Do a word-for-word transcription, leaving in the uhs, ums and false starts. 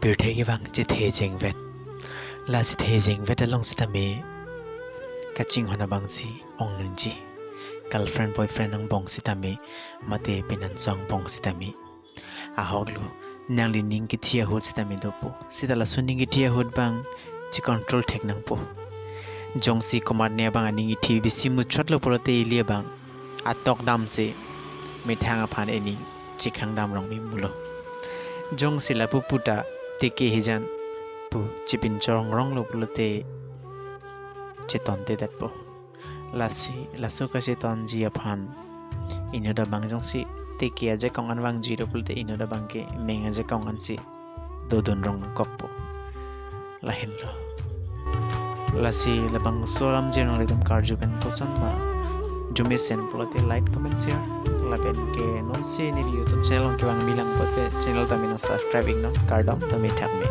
Pirthe kevang chethe jengvet. La chethe jengvet along sitame kachinghon abangsi ong nangji. Girlfriend boyfriend angbong sitame mate penangsong angbong sitame, ahoklo nangli ning kethi ahut sitame dopo. Sita laso ning kethi ahut abang che-control thek nangpo. Jongsi komatne abang aning kethi bisi muchotlo pulote ili abang atok damsi methang aphan ening chekhang dam rong me mulo. Jongsi lapu puta teke hijan pu chepinchorong ronglo pulote chetonte detpo. Lasi laso kachetonji aphan inut abang jongsi teke ajakong an vangjilo pulote inut abang ke meng ajakong ansi dodun rong nangkokpo. Lahenlo. Lasi labangso alam je nanglitum karju pen koson ma arjumesen pulote like, comment, share. Lapen ke nonsi neli YouTube channel along kevang milang pulote channel tame nang subscribe iknon, kardom tame thakme.